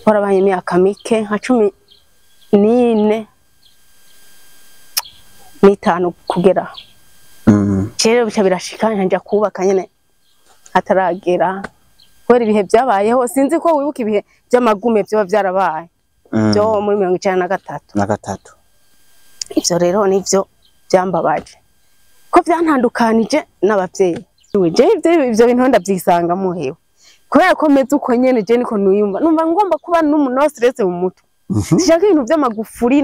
Twarabaye imyaka mike nka 14 n'itanu kugera. Rero bica birashika nja kubaka nyene ataragera kubera ibihe byabayeho. Sinzi ko wibuka ibihe by'amagume byoba byarabaye byo muri 93 na gatatu. Ivyo rero nivyo byambabaje ko byantandukanije n'abavyeyi. Je ivyo bintu ndavyisanga muhewe kubera ko meze uko nyene, je niko nuyumva, numva ngomba kuba n'umuntu stress mu mutwe. Sishaka ibintu by'amagufuri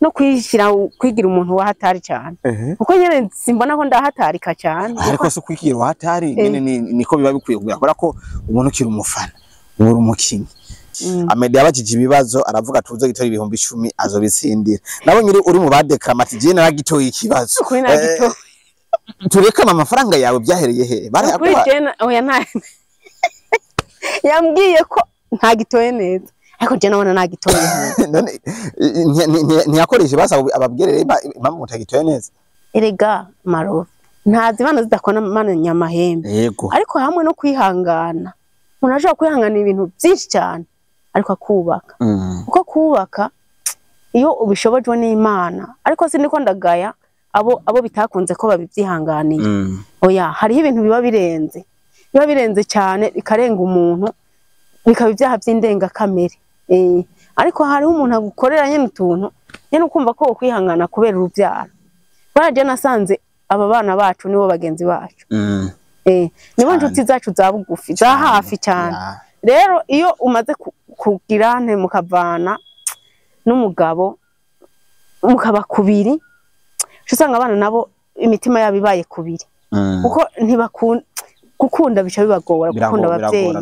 no kwishira kwigira umuntu wahatari cyane, kuko nyene simbona ko ndahatarika cyane. Ariko se kwigira wahatari nyene niko biba bikwiye kubera ko umuntu ukiri umufana uri umukinyi. Amede yabajije ibibazo aravuga tuze gitora 10,000 azobitsindira. Nabonye uri mu badekrama ati je naragitoye ikibazo. Kuri nagitoye. Turekana amafaranga yawe byahereye he? Barayaguha. Kuri je oya nta. Yambwiye ko ntagitoye neza. Ariko je nabona nagitoye. None ntiyakoreshe basa ababwirere impamvu mutagitoye neza. Erega maro ntazi bana zidakona mana nyamahembe. Ariko hamwe no kwihangana. Umuntu ashobora kwihangana ibintu byinshi cyane ariko akubaka. Kuko kubaka iyo ubishobojwe n'Imana, ariko siniko ndagaya abo bitakunze ko babivyihanganiye. Oya hariho ibintu biba birenze. Biba birenze cyane bikarenga umuntu bikaba ibyaha by'indengakamere. Ariko hariho umuntu agukorera nyene utuntu nyene ukumva ko ukwihangana kubera urubyaro. Baraje nasanze aba bana bacu nibo bagenzi bacu. Nibo nshuti zacu za bugufi za hafi cyane. Rero iyo umaze kugira nte mukavana n'umugabo mukaba kubiri, usanga abana nabo imitima yabo ibaye kubiri. Kuko ntibakunda gukunda bica bibagora gukunda abavyeyi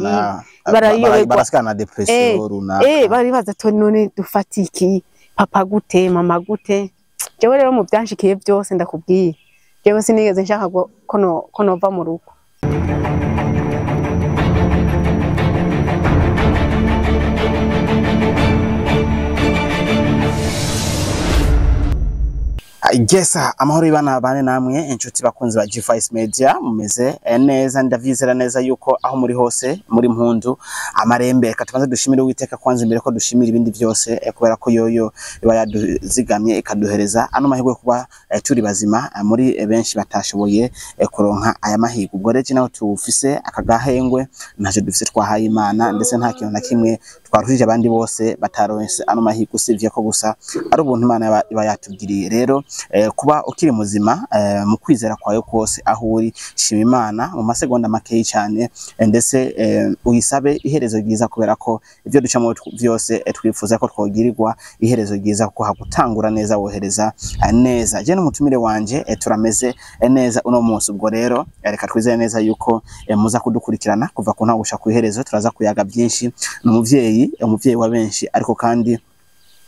barayoberwa barasikana depression runaka. Bari baza to none dufatiki papa gute mama gute. Jewe rero mu byanshikiye byose ndakubwiye, jewe sinigeze nshaka ko nova mu rugo. Gesa amahoro ibana bane namwe inshuti bakunzi ba G5 Media, mumeze neza, ndavyizera neza yuko aho muri hose muri mpundu amarembe. Reka tubanze dushimire Uwiteka kwanza imbere ko dushimira ibindi byose, kubera ko yoyo iba yaduzigamye ikaduhereza ano mahirwe kuba turi bazima muri benshi batashoboye kuronka aya mahirwe. Ubwo rero naho tufise akagahengwe ntacyo dufise twahaye Imana, ndetse nta kintu na kimwe twaruhije abandi bose bataronse ano mahirwe usivye ko gusa ari ubuntu Imana iba yatugiriye. Rero kuba ukiri muzima mu kwizera kwawe kose aho uri, shima Imana mu masegonda makeyi cyane, ndetse uyisabe iherezo ryiza kubera ko ibyo ducamo byose twifuza ko twogirirwa iherezo ryiza, kuko hagutangura neza wohereza neza. Je n'umutumire wanje turameze neza uno munsi. Ubwo rero reka twizere neza yuko muza kudukurikirana kuva ku ntango gushika ku iherezo. Turaza kuyaga byinshi n'umuvyeyi, umuvyeyi wa benshi, ariko kandi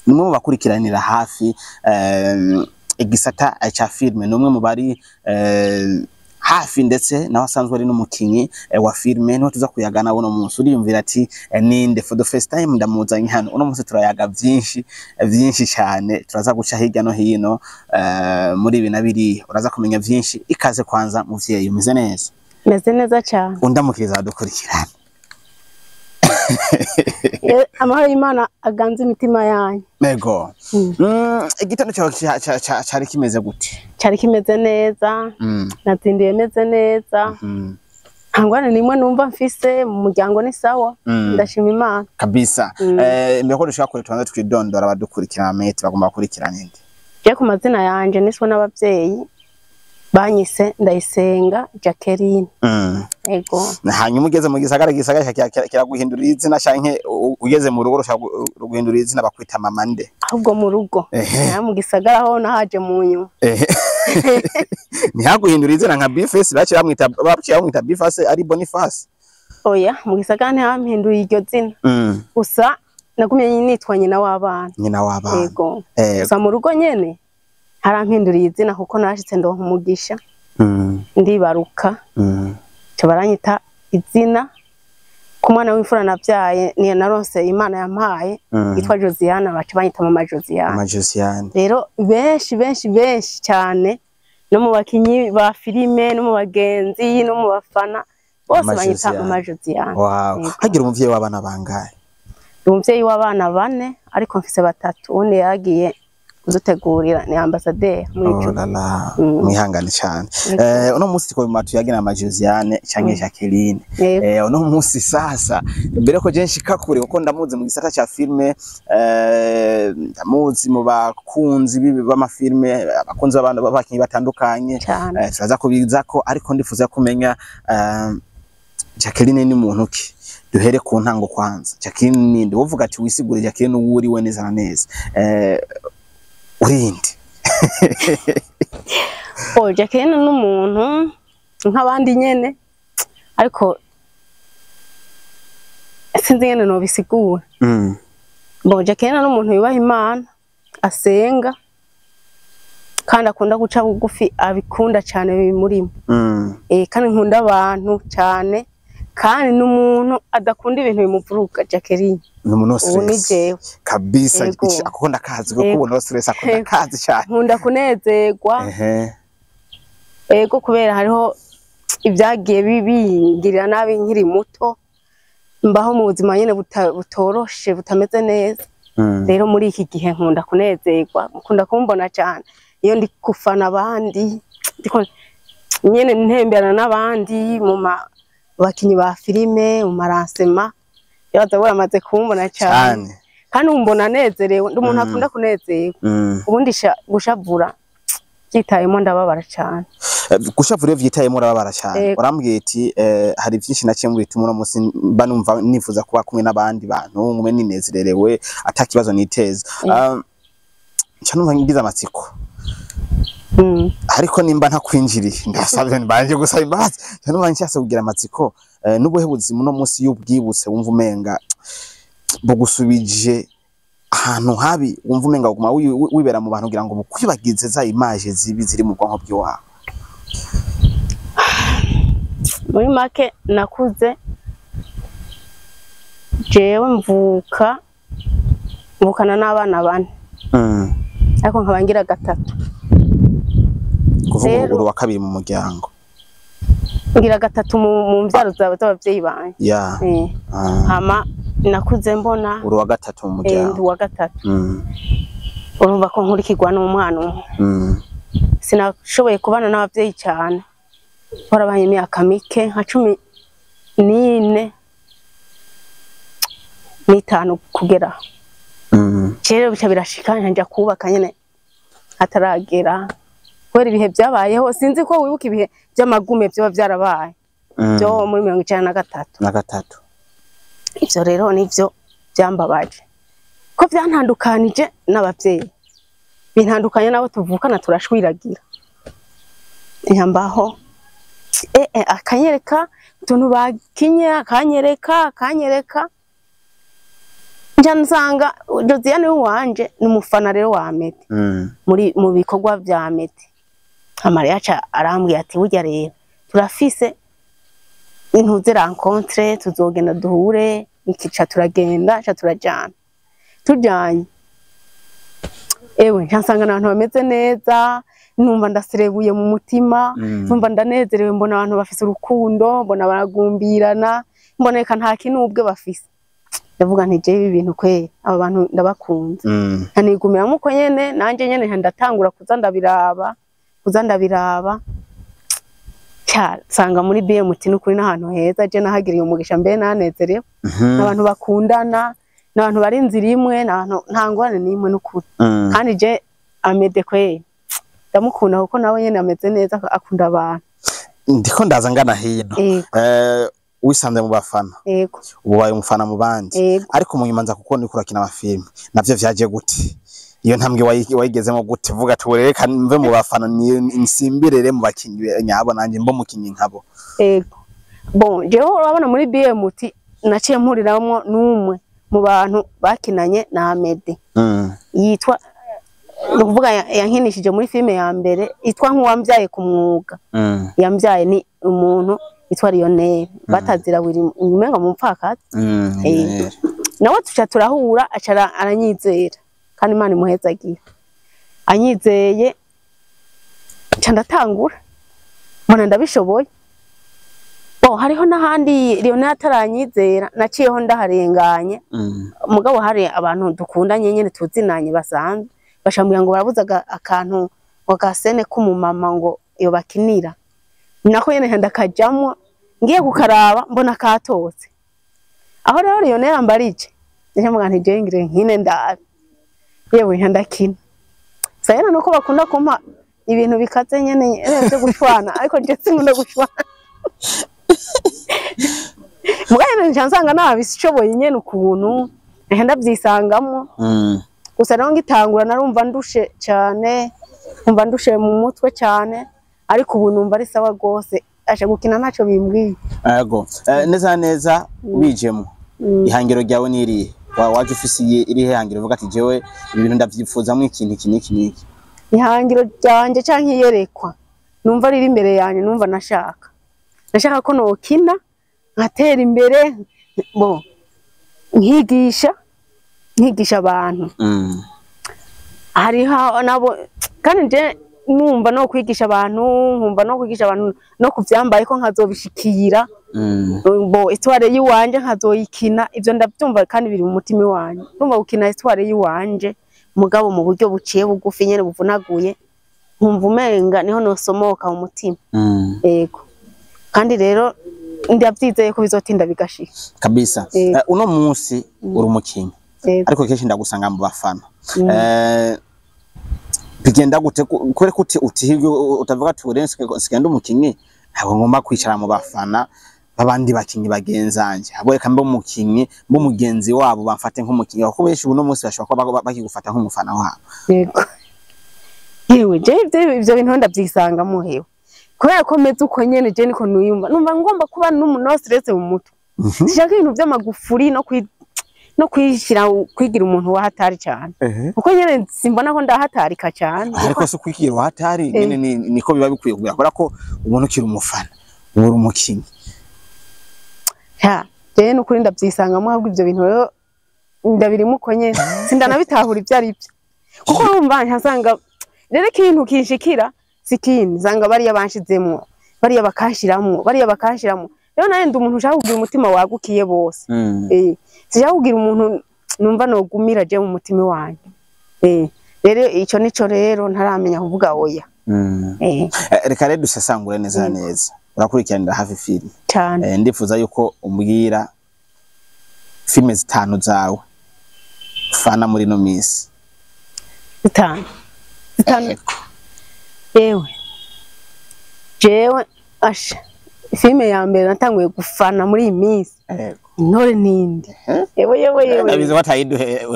nimwe mu bakurikiranira hafi igisata cha filme, numwe mu bari hafi ndetse naho asanzwe ari n'umukinyi wa filme, niho tuza kuyagana uno munsi. Uriyumvira ati ninde for the first time ndamuzanye hano uno munsi, turayaga byinshi byinshi cyane, turaza guca hirya no hino muri ibi na biri, uraza kumenya byinshi. Ikaze kwanza muvyeyi, umeze neza? Meze neza cyane. Undamukiriza abadukurikirana. Amahoro y'Imana aganze imitima yanyu. Ego. Igitando cyawe cyari kimeze gute? Cyari kimeze neza. Nazinduye meze neza. Nta ngorane nimwe numva mfise mu muryango, ni sawa. Ndashima Imana kabisa. Mbere ko dushaka kure tubanza twidondora abadukurikirana mete bagomba gukurikirana indi. Je ku mazina yanje niswe n'abavyeyi banyise Ndayisenga Jacqueline. Ego. Hanyuma ugeze mu gisagara kiraguhindurira izina canke ugeze mu rugo ruguhindurira izina bakwita mama nde? Ahubwo mu rugo. Na mu gisagara ho nahaje mu nyuma. Ntihaguhindurira izina nka Bface baciye bamwita Bface ari Boniface. Oya, mu gisagara ntihampinduye iryo zina. Gusa nagumye nitwa nyina w'abana. Nyina w'abana. Ego. Gusa mu rugo nyene harampinduriye izina kuko nashitse ndonka umugisha. Ndibaruka. Cyo baranyita izina ku mwana w'imfura navyaye niyo naronse Imana yampaye yitwa Josiane, baca banyita mama Josiane. Mama Josiane. Rero benshi benshi benshi cyane no mu bakinyi ba filime no mu bagenzi no mu bafana bose banyita mama Josiane. Wow. Hagira umuvyeyi w'abana bangahe? Umuvyeyi w'abana bane, ariko mfise batatu, uwundi yagiye kudutegurira ni ambassadeur muri Oh ico. la la, mwihangane cyane. Uno munsi ko matu yagina ama Josiane canke Jacqueline. Uno munsi sasa mbere ko je nshika kure, kuko ndamuzi mu gisata ca filme, ndamuzi mu bakunzi b'amafilme, abakunzi b'abantu b'abakinyi batandukanye. Turaza kubizako, ariko ndifuza kumenya Jacqueline ni muntu ki? Duhere ku ntango kwanza. Jacqueline ninde? Wovuga ati wisigure Jacqueline uwo uri we neza na neza. Urinde? Oh, Jacqueline ni umuntu nk'abandi nyene, ariko sinzi nyene nobisigura. Bon, Jacqueline ni umuntu yubaha Imana, asenga, kandi akunda guca bugufi, abikunda cyane bimurimo. Kandi nkunda abantu cyane, kandi n'umuntu adakunda ibintu bimuvuruga. Jacqueline Ni umuntu ubu ni stress jewe. Kabisa. Yego. Akunda akazi ko Yego. kubona stress, akunda Yego. akazi cyane. Nkunda kunezerwa. Ego, kubera hariho ibyagiye bingirira nabi nkiri muto, mbaho mu buzima nyene butoroshe, butameze neza. Rero muri iki gihe nkunda kunezerwa, nkunda kumbona cyane iyo ndi gufana abandi, ndiko nyene ntemberana n'abandi mu bakinyi ba filime, mu maransema, yaza baramaze kumbona cyane. Cyane. Kandi umbona nezerewe, ndi umuntu akunda kunezerwa. Ubundi gushavura byitayemo ndababara cyane. Gushavura iyo vyitayemo urababara cyane. Yego. Urambwiye ati hari byinshi naciye mu bituma uno munsi mba numva nifuza kuba kumwe n'abandi bantu, ngume ninezererewe ata kibazo niteza. Nca numva ngize amatsiko, ariko nimba ntakwinjiriye ndasabye, mbanje gusaba imbabazi. Nca numva nshatse kugira amatsiko, n'ubuhe buzima uno munsi y'ubwibutse wumva umenga bugusubije ahantu habi, wumva umenga uguma wibera mu bantu kugira ngo bukwibagize za image zibi ziri mu bwonko bw'iwawe? Muri make, nakuze jewe mvuka mvukana n'abana bane, ariko nkaba ngira gatatu. Kuvuga Rero uri wa kabiri mu muryango? Ngira gatatu mu mvyaro z'abavyeyi banje. Hama nakuze mbona Uri wa gatatu mu muryango? Ndi uwa gatatu. Urumva ko nkurikirwa n'umwana umwe. Sinashoboye kubana n'abavyeyi cyane, twarabaye imyaka mike nka 14 n'itanu kugera. Rero bica birashika nja kubaka nyene hataragera, kubera ibihe byabayeho. Sinzi ko wibuka ibihe by'amagume byoba byarabaye byo muri 93. Na gatatu. Ivyo rero nivyo byambabaje, ko byantandukanije n'abavyeyi, bintandukanye n'abo tuvukana, turashwiragira. Nyambaho akanyereka utuntu bakinye, akanyereka, nja nsanga Josiane wanje ni umufana rero wa Amede muri mu bikorwa vya Amede. Amara yaca arambwira ati: "Burya rero turafise intuze rencontre, tuzogenda duhure." Ikica turagenda, ca turajana, tujanye, ewe nca nsanga n'abantu bameze neza, numva ndaserebuye mu mutima. Numva ndanezerewe, mbona abantu bafise urukundo, mbona baragumbirana, mbona reka nta kinubwe bafise. Ndavuga nti: "Jewe ibi bintu kweri, aba bantu ndabakunze." Nkanigumiramo uko nyene, nanje nyene nka ndatangura kuza ndabiraba, kuza ndabiraba. Ca nsanga muri BMT n'ukuri n'ahantu heza. Je nahagiriye umugisha, mbe nanezerewe. N'abantu bakundana, n'abantu bari inzira imwe, n'abantu nta ngorane n'imwe n'ukuri. Kandi je Amede kweri ndamukunda, kuko nawe nyene ameze neza, akunda abantu. Ndiko ndaza ngana hino. Yego. Wisanze mu bafana, ubu ubaye umufana mu bandi, ariko mu nyuma nza kukubona uriko urakina amafilme. Navyo vyaje gute? Iyo ntambwe wayigezemo gute? Vuga ati: "Reka mve mu bafana, nsimbirere mu bakinyi nyabo, nanje mbo mukinyi nkabo." Ego. Bon, jewe urabona muri BMT naciye mpuriramwo n'umwe mu bantu bakinanye na Amede. Yitwa, ni ukuvuga yankinishije muri filime ya mbere yitwa Nk'uwambyaye ku mwuga. Yambyaye ni umuntu yitwa Lionel. Batazira wiri umenga mu mupfakazi. Nawe tuca turahura, aca aranyizera, kandi Imana imuhezagira. Anyizeye, nca ndatangura. Mbona ndabishoboye. Bo hariho n'ahandi Lionel ataranyizera naciyeho ndaharenganye. Mugabo hari abantu dukundanye nyene tuzinanye basanzwe bashambwira ngo barabuza akantu ngo gasene k'umumama ngo iyo bakinira, nako nyene ndakajamwo ngiye kukaraba mbona katotse. Aho rero Lionel ambarije ndamuga nti je ngire nkine ndabe, yewe ndakina. Sayena nuko bakunda kumpa ibintu bikaze nyene byo gushwana, ariko nje sinkunda gushwana. Mugabo nje nsanga nabishoboye nyene ukuntu ndavyisangamo. Gusa rero ngitangura narumva ndushe cyane, nkumva ndushe mu mutwe cyane, ariko ubu numva ari sawa gose, asha gukina ntaco bimbwiye. Yego. Neza neza wijemo ihangiro ryawe nirihe? Waje ufise irihe hangiro uvuga ati jewe ibi bintu ndavyipfuzamwo ikintu iki n'iki n'iki? Ihangiro ryanje canke iyerekwa numva riri imbere yanje, numva nashaka ko nokina nkatera imbere, bo nkigisha abantu. Hariho nabo kandi nje numva no kwigisha abantu, nkumva no kwigisha abantu no kuvyambaye ko nkazobishikira. Bo histoire yiwanje nkazoyikina, ivyo ndavyumva kandi biri mu mutima wanje. Numva gukina histoire yiwanje mugabo mu buryo buciye bugufi nyene buvunaguye, nkumva umenga niho nosomoka mu mutima. Yego. Kandi rero ndavyizeye ko bizotinda bigashika kabisa. Uno munsi uri umukinyi, ariko kenshi ndagusanga mu bafana. Bigenda gute kure kuti utihirwe utavuga ati urense sigenda umukinyi, ntabwo ngomba kwicara mu bafana babandi bakinyi bagenzanje, abo reka mbe umukinyi mbe mugenzi wabo bamfate nk'umukinyi, kuko benshi uno munsi bashobora kuba bakigufata nk'umufana wabo. Yego. Yewe je ivyo bintu ndavyisangamo hewe, kubera ko meze uko nyene je niko nuyumva, numva ngomba kuba n'umuntu stress mu mutwe. Sishaka ibintu vy'amagufuri no kwishira kwigira umuntu wahatari cyane, kuko nyene simbona ko ndahatarika cyane. Ariko se kwigira wahatari nyene niko biba bikwiye kubera ko umuntu ukira umufana uri umukinyi. Ha, je nukuri ndavyisangamo, ahubwo ivyo bintu rero ndabirimo uko nyene sindanabitahura ivyo ari byo, kuko urumva nkasanga rero ikintu kinshikira sikindi, nsanga bariya banshizemwo, bariya bakanshiramwo, bariya bakanshiramwo. Rero nawe ndi umuntu ushaka kugira umutima wagukiye bose. Sishaka kugira umuntu numva nogumira je mu mutima wanje. Rero ico nico rero ntaramenya kuvuga oya. Reka rero dusasangure neza neza. Urakurikiranira hafi filime cyane. Ndifuza yuko umbwira filime zitanu zawe fana muri no minsi. Zitanu. Yewe. Jewe asha filime ya mbere natanguye gufana muri iyi minsi. Intore ntindi. Yewe yewe yewe. Ndabizi batayiduhe.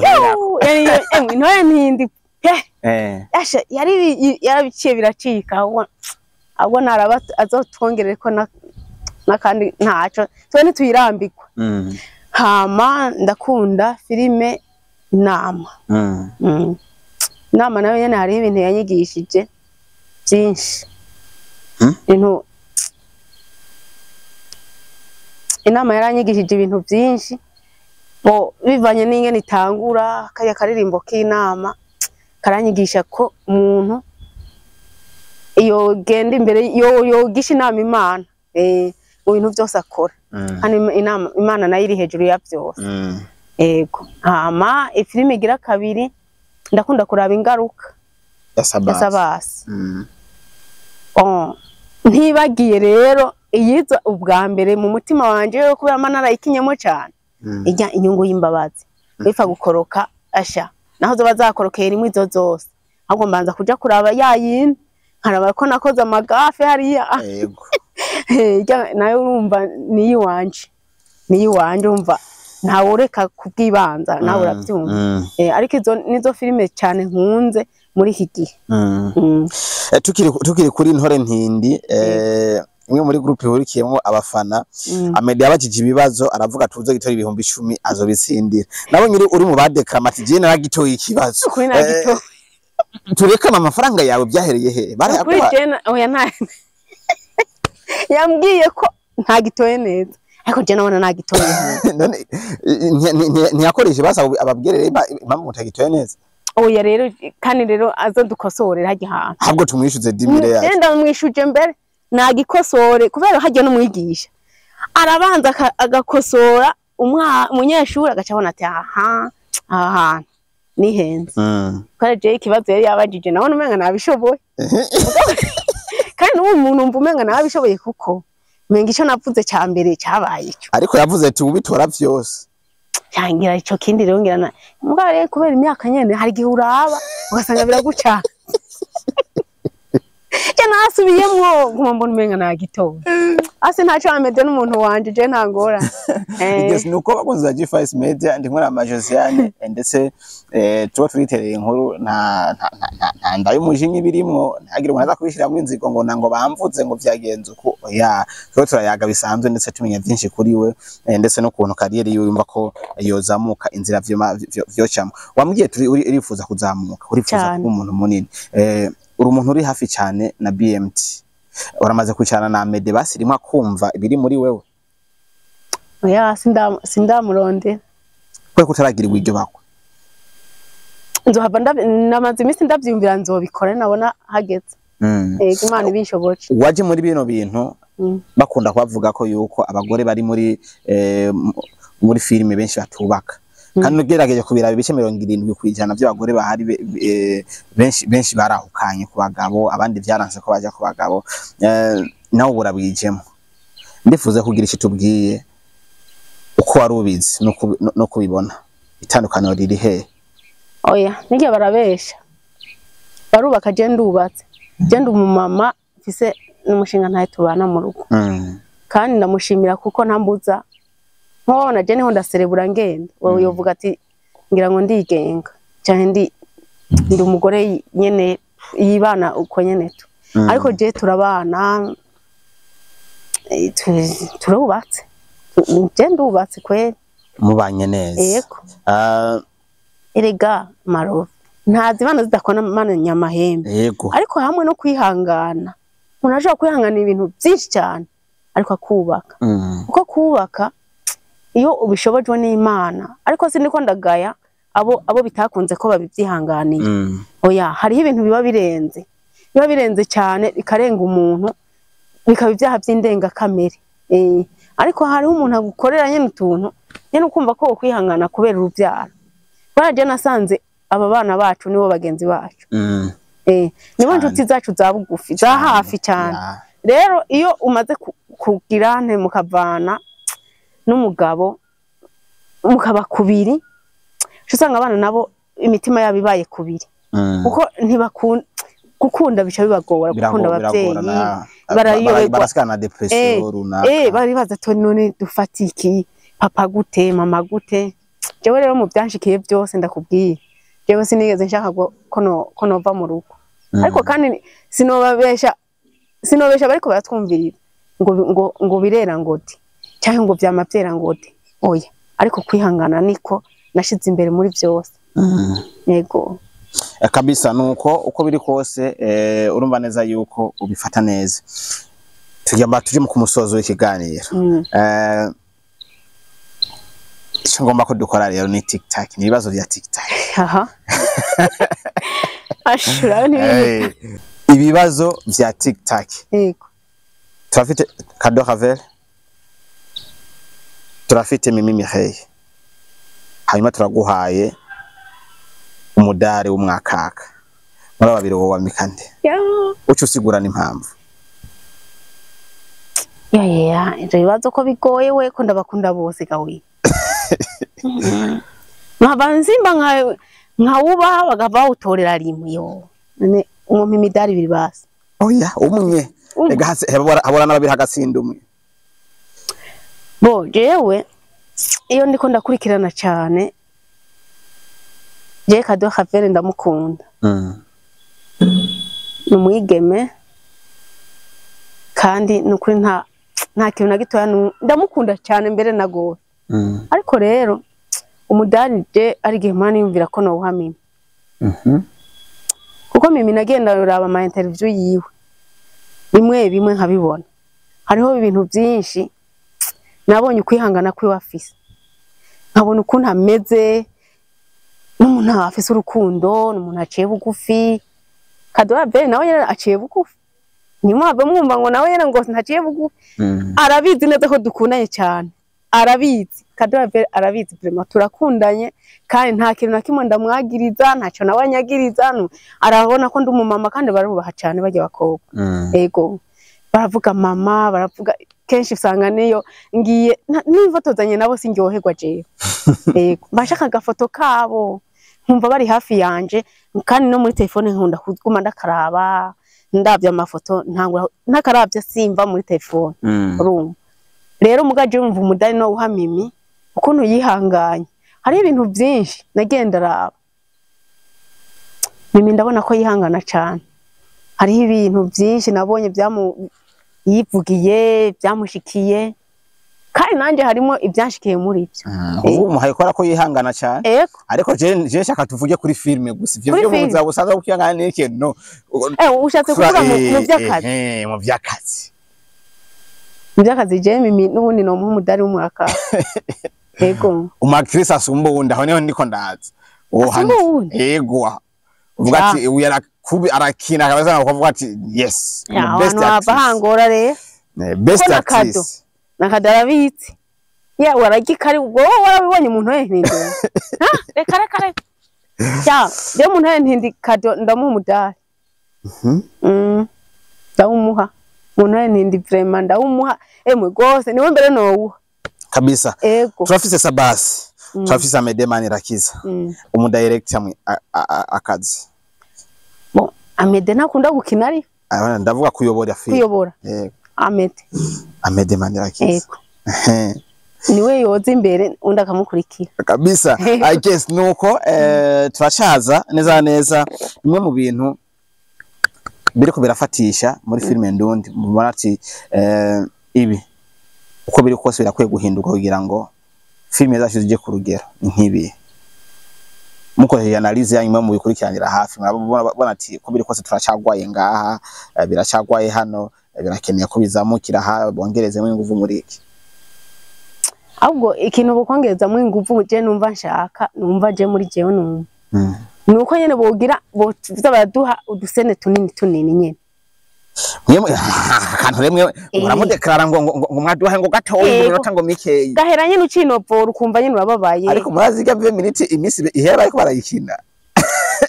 Yewe intore ntindi. Asha yari yarabiciye biracika, ahubwo naraba azotwongerere ko nakandi ntaco twe ntituyirambikwa. Hama ndakunda filime Inama. Inama nayo nyene hari ibintu yanyigishije byinshi. Ibintu Inama yaranyigishije ibintu byinshi, bo bivanye n'ingene itangura kaya karirimbo k'inama karanyigisha ko umuntu iyo genda imbere yogisha inama Imana mu bintu byose akora. Kandi inama Imana nayo iri hejuru ya byose. Yego. Hama ifilime igira kabiri ndakunda kuraba Ingaruka ya Sabasi. Ntibagiye rero iyiza ubwa mbere mu mutima wanje yo kubera mana narayikinyemo cyane, ijya inyungu y'imbabazi bipfa gukoroka asha naho zo bazakorokera imwe izo zose, ahubwo mbanza kuja kuraba yayindi nkaraba ko nakoze amagafe hariya. Yego. Nayo urumva ni iwanje, ni iwanje umva ntawureka kubwibanza nawe urabyumva. Ariko izo nizo filime cyane nkunze muri iki gihe. Tukiri kuri Intore Ntindi, imwe muri groupe ihurikiyemo abafana, Amede yabajije ibibazo aravuga tuze gitora 10,000 azobitsindira. Nabo nyiri uri mu badekrama ati je naragitoye ikibazo. Turekana amafaranga yawe byahereye he? Kuri je oya nta yambwiye ko ntagitoye neza, ariko je nabona nagitoye. None ntiyakoreshe basa ababwirere impamvu mutagitoye neza? Oya rero kandi rero azodukosorera hajya hantu. Ahubwo tumwishuze 10,000 yacu. Ndamwishuje mbere nagikosore kubera hajya n'umwigisha. Arabanza agakosora umunyeshuri agaca abona ati aha aha hantu nihenze. Kandi jewe ikibazo yari yabajije nabona umenga nabishoboye. Kandi n'ubu umuntu umva umenga nabishoboye kuko umenga ico navuze ca mbere cabaye ico. Ariko yavuze ati ubitora vyose. Cyangira ico kindi rero ngira na mugabo rero kubera imyaka nyene hari igihe uraba ugasanga biraguca. Je nasubiyemwo nguma mbona umenga nagitora. Ase ntaco amede n'umuntu wanje je ntangora. Yes, nuko bakunze za G5 Media ndi nkora ama Josiane ndetse tuba turitereye inkuru nta nta ndayo umujinya birimwo ntagira umuntu aza kubishiramwo inzigo ngo nango bamvuze ngo vyagenze uko oya tuba turayaga bisanzwe ndetse tumenya byinshi kuri we ndetse no kuntu kariyeri yiwe yumva ko yozamuka inzira vyocamo. Wambwiye turi urifuza kuzamuka, urifuza kuba umuntu munini. Uri umuntu uri hafi cyane na BMT. Uramaze kwicarana na Amede basirimwa kumva ibiri muri wewe? Oya sindamuronde. Kwe kutaragira iryo bakwe. Nzohava namaze iminsi ndavyumvira nzobikora nabona hageze. Ego Imana ibinshoboje. Waje muri bino bintu bakunda kubavuga ko yuko abagore bari muri muri filime benshi batubaka. Kandi ugerageje kubiraba ibice 70% by'abagore bahari benshi barahukanye ku bagabo abandi vyaranse ko baja ku bagabo. Nawe burabwijemo. Ndifuza kugira icyo tubwiye uko wari ubizi no kubibona itandukaniro riri he? Oya nige barabesha. Barubaka je ndubatse. Je ndi umumama mfise n'umushinga ntaye tubana mu rugo. Kandi ndamushimira kuko ntambuza. Nkobona je niho ndaserebura ngenda. Wewe yovuga ati ngira ngo ndigenga cyane ndi umugore nyene yibana uko nyene tu. Ariko je turabana turubatse. Je ndubatse kweli. Mubanye neza. Yego. Erega maro nta zibana zidakona mana nyamahembe. Yego. Ariko hamwe no kwihangana. Umuntu ashobora kwihangana ibintu byinshi cyane ariko akubaka. Kuko kubaka iyo ubishobojwe n'Imana ariko siniko ndagaya abo bitakunze ko babivyihanganiye. Oya hariho ibintu biba birenze cyane bikarenga umuntu bikaba ibyaha by'indenga kamere. Ariko hariho umuntu agukorera nyene utuntu nyene ukumva ko ukwihangana kubera urubyaro. Baraje nasanze aba bana bacu nibo bagenzi bacu. Nibo nshuti zacu za bugufi za hafi cyane. Rero iyo umaze kugira nte mukavana n'umugabo mukaba kubiri usanga abana nabo imitima yabo ibaye kubiri. Kuko ntibakunda gukunda bica bibagora gukunda abavyeyi barasikana depression runaka. Bari baza to none dufatiki papa gute mama gute. Jewe rero mu byanshikiye byose ndakubwiye jewe sinigeze nshaka ko nova mu rugo. Ariko kandi sinobabesha bariko baratwumvirira ngo ngo birera ngoti cyangwa ngo vyama vyera ngoti oya. Ariko kwihangana niko nashize imbere muri byose. Yego kabisa nuko uko biri kose urumva neza yuko ubifata neza. Tugamba tuje mu kumusozo w'ikiganiro. Icyo ngomba ko dukora rero ni TikTok, ni ibibazo vya TikTok. Aha. Ashura ni ibibazo vya TikTok. Yego. Turafite Cadeau Ravelle, turafite Mimi Mireille. Hanyuma turaguhaye umudari w'umwakaka. Muri babiri wowe wamikande. Ucu usigura n'impamvu. Ya ivyo bibazo ko bigoye we ko ndabakunda bose gawe. Nkabanzimba nkawubaha bagava utorera rimwe yo. None umwe imidari ibiri basi. Oya umwe. Ega habora n'ababiri hagatsinda umwe. Bo jewe iyo ndiko ndakurikirana cyane je Cadeau Ravelle ndamukunda. Ni umwigeme kandi nukuri nta kintu na gitoya ndamukunda cyane mbere nagowe. Ariko rero umudari je ari gihe mwana yumvira ko no Mimi. Kuko Mimi nagenda ruraba ama interview yiwe bimwe bimwe nkabibona. Hariho ibintu byinshi nabonye ukwihangana kwiwe afise. Nkabona ukuntu ameze n'umuntu afise urukundo, n'umuntu aciye bugufi. Cadeau Ravelle nawe nyene aciye bugufi. Ntimwave mwumva ngo nawe yera ngo ntaciye bugufi. Arabizi neza ko dukundanye cyane, arabizi Kadorave, arabizi vraiment turakundanye, kandi nta kintu na kimwe ndamwagiriza, ntacyo nawe anyagiriza. Arabona ko ndi umumama kandi barubaha cyane bajya bakobwa. Ego, baravuga mama, baravuga kenshi usanga niyo ngiye nifotozanye nabo sinryoherwa jewe. Ego, bashaka agafoto kabo nkumva bari hafi yanje, kandi no muri telefone nkunda kuguma ndakaraba, ndabye amafoto ntangura ntakaravye simva muri telefone. Urumva rero mugaje wumva umudari no uha Mimi ukuntu yihanganye, hari ibintu byinshi nagenda raba Mimi ndabona ko yihangana cyane, hariho ibintu byinshi nabonye byamu yivugiye byamushikiye, kandi nanje harimo ibyanshikiye muri ibyo. Ubu muhaye kora ko yihangana cyane. Ego. Ariko je shaka tuvuge kuri filme gusa, ivyo Kuri byo mu filme. buzima busanzwe kwihangana ni ikintu no. Ushatse kuvuga mu by'akazi. Mu by'akazi. Mu by'akazi je Mimi n'ubundi no muha umudari w'umwaka. Ego. Umu actrice asumba uwundi, aho niho ndiko ndaza. Uwo Asumba handi. uwundi? Ego. Uvuga Ya. ati uyu arakubi arakina akabaza ukavuga ati yes. Ya, Best abantu bava actress. hangora rero. Best Ko na kado. actress. Nakado arabitse. Ya waragikari wowe warabibonye umuntu we ntindi. Ha, reka reka reka. Ya, je umuntu we ntindi kado ndamuha umudari. Ndawumuha. Umuntu we ntindi vraiment ndawumuha. Emwe gose niwe mbere nowuha. Kabisa. Ego. Turafise Sabasi. Turafise Amede Manirakiza. Umu director mwe akazi. Bon, Amede ntakunda gukina ari Abana ndavuga kuyobora film. kuyobora. Yego. Amede. Amede Manirakiza. Ego. Niwe yoza imbere undi akamukurikira. Kabisa. I guess nuko turacaza neza neza bimwe mu bintu biriko birafatisha muri filme ndundi, mubona ati ibi uko biri kose birakwiye guhinduka kugira ngo filme zacu zije ku rugero nk'ibi. Mukoresheje analyse yanyu mu bikurikiranira hafi, murabona ati uko biri kose turacagwaye ngaha, biracagwaye hano, birakeneye ko bizamukira aha, bongerezemo inguvu muri iki. Ahubwo ikintu bukongerezamo inguvu je numva nshaka, numva je muri jewe numva. Nuko nyene bogira boza baraduha udusene tunini tunini nyene. Mwemwe akantu remwe muramudeklara ngo ngo mwaduha ngo gatoyi Yego. iminota ngo mikeyi. Gahera nyene ucinovora ukumva nyene urababaye. Ariko murazi ga minute imisi ihera bariko barayikina.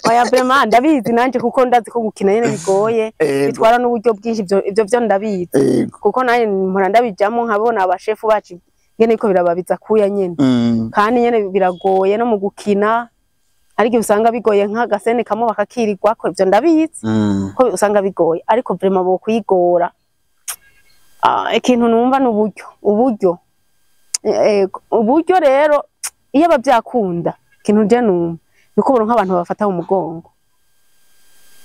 Oya vraiment ndabizi nanje kuko ndazi ko gukina nyene bigoye, Ego. bitwara n'uburyo bwinshi, ivyo vyo ndabizi. Ego. Kuko nanje mpora ndabijamo nkabona abashefu bacu nyene ko birababiza kuya nyene. Kandi nyene biragoye no mu gukina, ariko usanga bigoye nk'agasene kamwe bakakirirwako, ivyo ndabizi. Ko usanga bigoye, ariko vraiment bo kwigora. Ikintu numva n'uburyo, uburyo. Uburyo rero iyo bavyakunda, ikintu je numva niko boronka abantu babafata mu mugongo.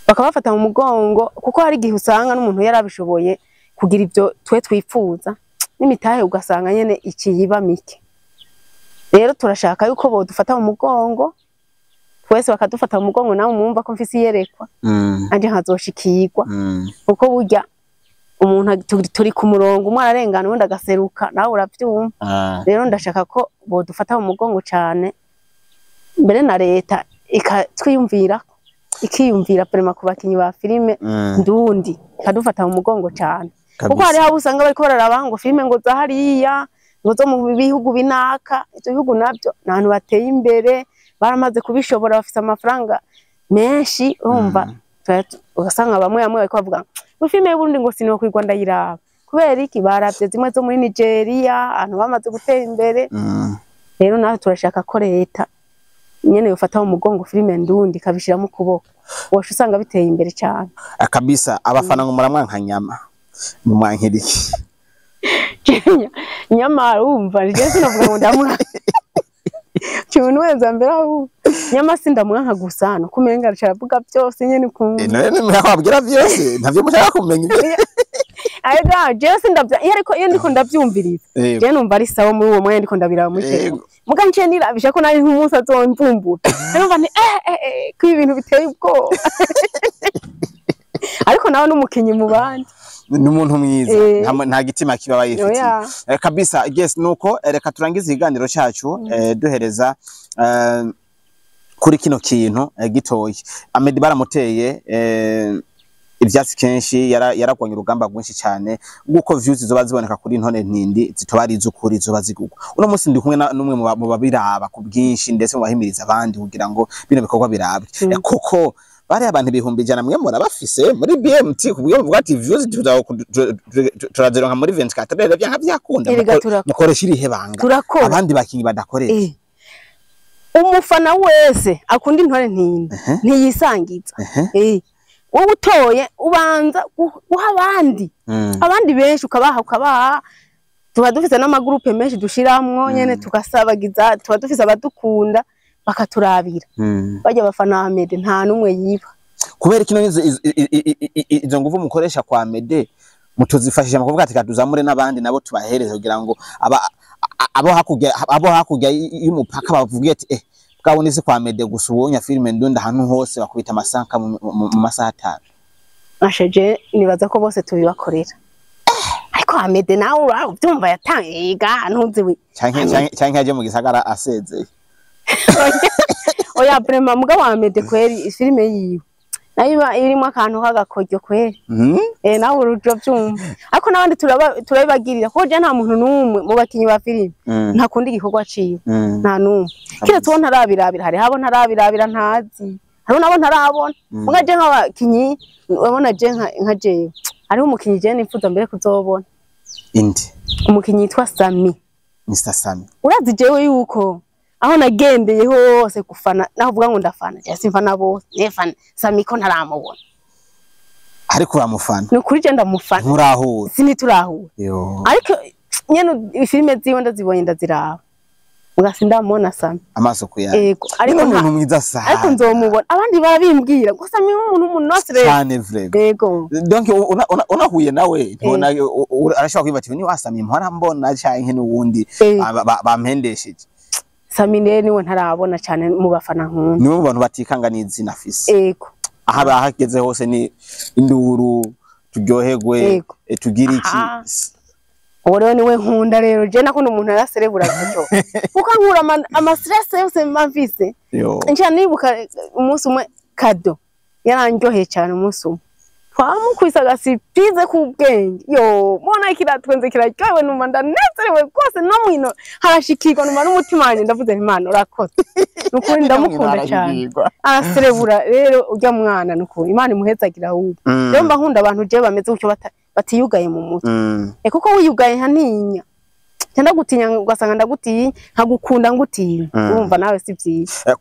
Bakabafata mu mugongo kuko hari igihe usanga n'umuntu yarabishoboye kugira ivyo twe twifuza, n'imitahe ugasanga nyene ikiyiba mike. Rero turashaka yuko bodufata mu mugongo, twese bakadufata mu mugongo, nawe mwumva ko mfise iyerekwa. Anje nkazoshikirwa. Kuko burya umuntu turi ku murongo, umwe ararengana uwundi agaseruka, nawe uravyumva. Rero ndashaka ko bodufata mu mugongo cane, mbere na leta ikatwiyumvira, ikiyumvira prema ku bakinyi ba filime ndundi, ikadufata mu mugongo cane. Kuko Kabisa. hari aho usanga bariko bararaba ngo filime ngo za hariya, ngo zo mu bihugu binaka, ivyo bihugu navyo ni ahantu bateye imbere, baramaze kubishobora, bafise amafaranga menshi, urumva. Ugasanga bamwe bamwe bariko bavuga ngo filime y'Uburundi ngo sinokwirwa ndayiraba. Kubera iki? Baravye zimwe zo muri Nigeria, ahantu bamaze gutera imbere. Rero nawe turashaka ko leta nyene yofata mu mugongo filime ndundi ikabishira mu kuboko, wosha usanga biteye imbere cyane. Kabisa. Abafana ngo muramwanka nyama, mumwankira iki? Nyama urumva je sinavuga ngo ndamwanka. Kintu weza mbere aho nyama sindamwanka gusa no kumenga aravuga byose nyene kumva. None mwabwira byose ntavyo mushaka kumenya ibyo. Arega je sindavya iyo ariko iyo ndiko ndavyumviriza. Je numva ari sawa muri uwo mwanya ndiko ndabiraba muri Yego. telefone. Muga nce nirabisha ko nari nk'umunsi azomvumbura. Numva nti ko ibintu biteye ubwoba. Ariko nawe n'umukinyi mu bandi. Ni umuntu mwiza, nta gitima kiba bayifitiye. Oya. Kabisa. Yes, nuko reka turangize ikiganiro cyacu duhereza kuri kino kintu gitoyi. Amedi baramuteye Ivyatsi kenshi yaragwanye urugamba rwinshi cyane guko views zoba ziboneka kuri Intore Ntindi zitoba ari iz'ukuri, zoba zigugwa. Uno munsi ndi kumwe n'umwe mu babiraba ku bwinshi, ndetse mu bahimiriza abandi kugira ngo bino bikorwa birabwe. Koko bari abantu 100,000 mwe murabafise muri BMT, kubwo muvuga ati views turazironka muri 24 rero byanka byakunda, Erega turakora. mukoresha irihe banga Turakora. abandi bakinyi badakoresha? Umufana wese akunda Intore Ntindi ntiyisangiza. Wowe utoye ubanza guha abandi, abandi benshi ukabaha, ukabaha. Tuba dufise n'amagurupe menshi dushiramwo nyene, tugasabagiza. Tuba dufise abadukunda bakaturabira. Bajya abafana ba Mede nta n'umwe yiba. Kubera kino izo nguvu mukoresha kwa Mede mutuzifashisha mu kuvuga ati kaduzamure n'abandi nabo tubahereze, kugira ngo abo hakurya y'umupaka bavuge ati bwabone si kwa Mede gusa, uwonya filime ndunda ahantu hose bakubita amasanka mu masaha 5. Asheje nibaza ko bose tubibakorera, ariko Amede nawe urabyumva yatangiga ntuzi we. Canke yaje mu gisagara asezeye. Oya, vraiment, mugabo Amede kweri filime yiwe nayo iba irimo akantu k'agakoryo kweri. Nawe urujo byumva, ariko n'abandi turabibagirira, kuko je nta muntu n'umwe mu bakinyi ba filime ntakunda igikorwa ciwe. Nta n'umwe kiretse uwo ntarabirabira. Hariho abo ntarabirabira ntazi, hariho nabo ntarabona. Muga je nk'abakinyi, urabona je nka jewe hariho umukinyi je nifuza mbere kuzobona. Indi? Umukinyi yitwa Sami. Mr Sami. Urazi jewe yuko aho nagendeye hose gufana, naho uvuga ngo ndafana, je simfana bose, nefana Sami ko ntaramubona. Ariko uramufana? Ni ukuri je ndamufana. Nturahura? Siniturahura. Yo. Ariko nyene filime ziwe ndazibonye, ndaziraba, muga sindamubona Sami. Amaso kuya. Ego, ariko ariko umuntu mwiza sana. Ariko nzomubona. Abandi barabimbwira ngo Sami nk'umuntu w'umunosire. Cyane vraiment. Ego. Donc unahuye nawe ntibona arashobora kwiba ati ni wasamye mpora mbona canke n'uwundi bampendesheje. Sami rero niwe ntarabona cyane mu bafana nkunda. Niwe mu bantu batikanga n'izina afise. Ego. Aho bahageze hose ni induru, turyoherwe. Ego. Tugire iki. Aha. Uwo rero niwe nkunda. Rero je nakunda umuntu araserebura gutyo, kuko ankura ama stress yose mba mfise. Yo. Nca nibuka umunsi umwe Kado yarandyoheye cyane. Umunsi umwe twamukubise agasipize k'ubwenge, yo mbona kiratwenze kiraryohewe, numva ndanezerewe rwose, no mwino harashikirwa, numva n'umutima wanjye ndavuze nti: "Imana urakoze." Nukuri ndamukunda cyane, araserebura. Rero urya mwana nukuri Imana imuhezagira ahubwo. Rero mba nkunda abantu jewe bameze gutyo, batiyugaye mu mutwe. Kuko wiyugaye nkantinya, nca ndagutinya, ugasanga ndagutinya, nkagukunda ngutinya. Urumva nawe si vyiza.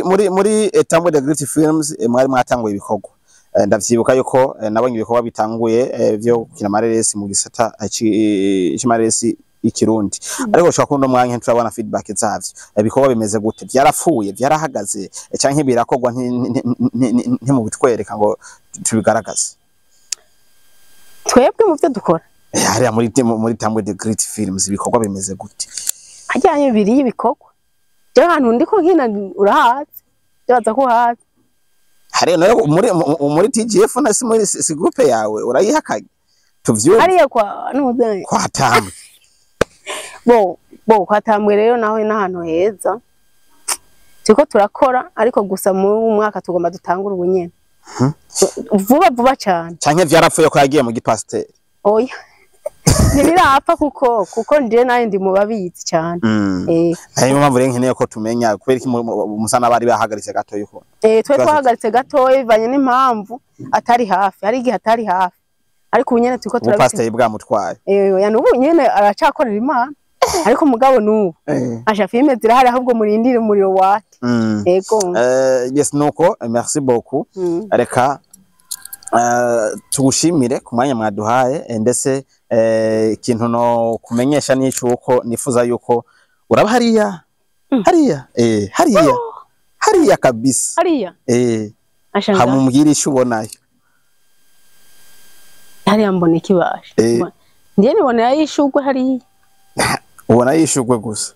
Muri Tambwe the Great Films, mwari mwatanguye ibikorwa. Ndavyibuka yuko nabonye ibikorwa bitanguye vyo gukina amareresi mu gisata c'amareresi y'ikirundi, ariko ushobora kubona umwanya turabona feedback zavyo. Ibikorwa bimeze gute? Vyarapfuye, vyarahagaze, canke birakorwa ntimubitwereka ngo tubigaragaze? Twebwe mu byo dukora? Hariya muri Tambwe the Great Films ibikorwa bimeze gute? Hajyanye bibiri y'ibikorwa, jewe ahantu ndiko nkina urahazi, ndibaza ko uhazi. Hariya nayo muri TGF na si muri si groupe yawe urayihakanye tuvyumve. Hariya kwa nuze? Kwa Tambwe. Bo kwa Tambwe rero naho n'ahantu heza turiko turakora, ariko gusa mu mwaka tugomba dutangure ubu nyene vuba vuba cyane. Canke vyarapfuye ko yagiye mu gipasiteri? Oya, ntibirapfa, kuko nje nawe ndi mu babizi cyane. Niyo mpamvu rero nkeneye ko tumenya kubera iki musa n'abari bahagaritse gato yuko. Twe twahagaritse gatoya bivanye n'impamvu atari hafi, hari igihe atari hafi, ariko ubu nyene turiko turabikora. Ubupasiteri bwamutwaye. Oya, n'ubu nyene aracakorera Imana, ariko mugabo n'ubu asha filime zirahari, ahubwo murindire umuriro wake. Ego. Yes, nuko merci beaucoup. Reka tugushimire ku mwanya mwaduhaye, ndetse ikintu no kumenyesha ni uko nifuza yuko uraba hariya hariya hariya hariya kabisa. Hariya? Asha nga Hamubwira icyo ubonayo. Hariya mbona ikibasha. Ndiye nibonera y'ishurwe hariya. Ubona yishugwe gusa?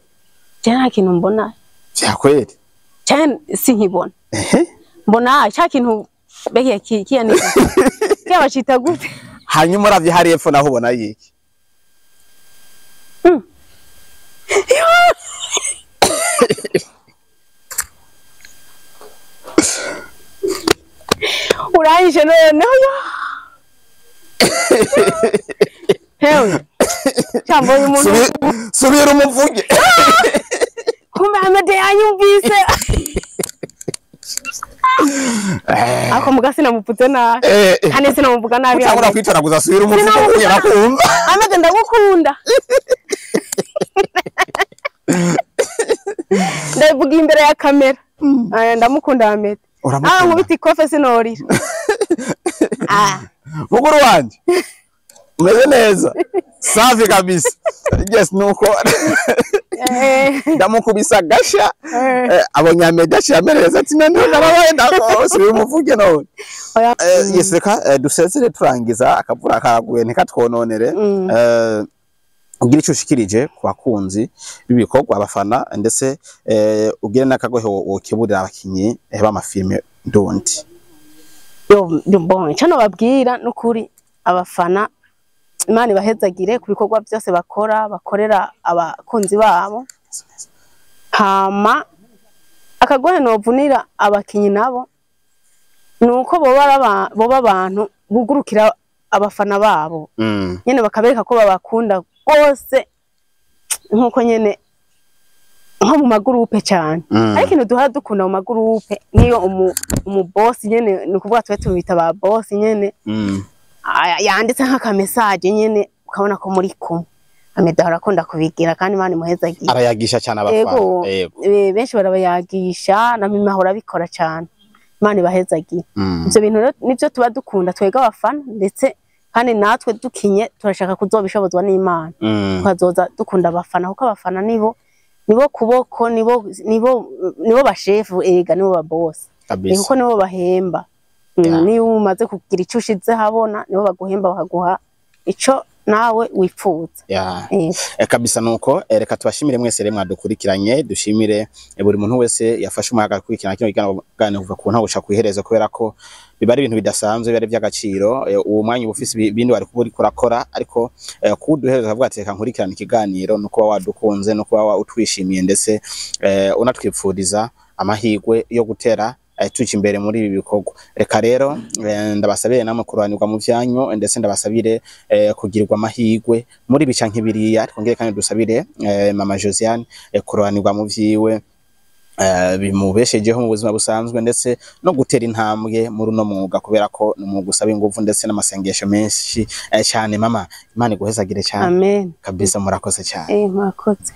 Je nta kintu mbona. Vya kweli? Cyane sinkibona. Ehe. Mbona cya kintu bekiya kiya ni kiya bacita gute? Hanyuma uravye hariya epfo naho ubona yiki? Urangije noneho yo. Hewe. Cyambonye umuntu. Subira umuvuge. Kumbe Amede yanyumvise. Ako muga sinamuputse nabi. Kandi sinamuvuga nabi. Utabura kwitaraguza subira umuvuge kugira kumva. Amede ndagukunda. Ndavuga imbere ya kamera. Ndamukunda Amede. Nkubita ikofe sinorira. Mukuru wanje. Umeze neza. Safi kabisa. Yes nuko. Ndamukubisa gasha. Abonye Amede amereza ati none narabaye ndako subira umuvuge none. Yes reka dusezere turangiza akavura karaguye ntikatwononere. Ugira ico ushikirije ku bakunzi b'ibikorwa abafana ndetse ugire n'akagohe wokeburira abakinyi b'amafilme ndundi. Yo bon ico nobabwira nukuri abafana Imana ibahezagire ku bikorwa byose bakora bakorera abakunzi babo. Hama akagohe novunira abakinyi nabo nuko boba abantu bugurukira abafana babo. Nyene bakabereka ko babakunda gose nkuko nyene nko mu magurupe cyane. Ariko ikintu duhora dukunda mu magurupe niyo umu boss nyene nukuvuga twe tubita ba boss nyene. Yanditse nk'aka message nyene ukabona ko muri kumwe. Amede arakunda kubigira kandi Imana imuhezagiye. Arayagisha cyane abafana. Yego. Benshi barabayagisha na mimi ahora bikora cyane. Imana ibahezagiye. Ivyo bintu nivyo tuba dukunda twega abafana ndetse kandi natwe dukinye turashaka kuzobishobozwa n'Imana. Tukazoza dukunda abafana kuko abafana nibo kuboko nibo bashefu ega nibo ba boss. Kuko nibo bahemba. Niyo umaze kugira ico ushize habona nibo baguhemba bakaguha ico nawe wipfuza. Kabisa nuko reka tubashimire mwese rero mwadukurikiranye, dushimire buri muntu wese yafashe umwaka gukurikirana kino kiganiro kuva ku ntago gushaka kwihereza kubera ko biba ari ibintu bidasanzwe biba ari by'agaciro. Uwo mwanya ubufisi bindi wari kuba uriko urakora ariko kuduhereza akavuga ati reka nkurikirane ikiganiro no kuba wadukunze no kuba utwishimiye ndetse unatwipfuriza amahirwe yo gutera tuca imbere muri ibi bikorwa. Reka rero ndabasabire namwe kuranirwa mu vyanyu ndetse ndabasabire kugirirwa amahirwe muri bica nk'ibiriya. Twongere kandi dusabire Mama Josiane kuranirwa mu vyiwe bimubeshejeho mu buzima busanzwe ndetse no gutera intambwe muri uno mwuga kubera ko ni umwuga usaba ingufu ndetse n'amasengesho menshi cyane. Mama Imana iguhezagire cyane. Amen. Kabisa murakoze cyane. Murakoze.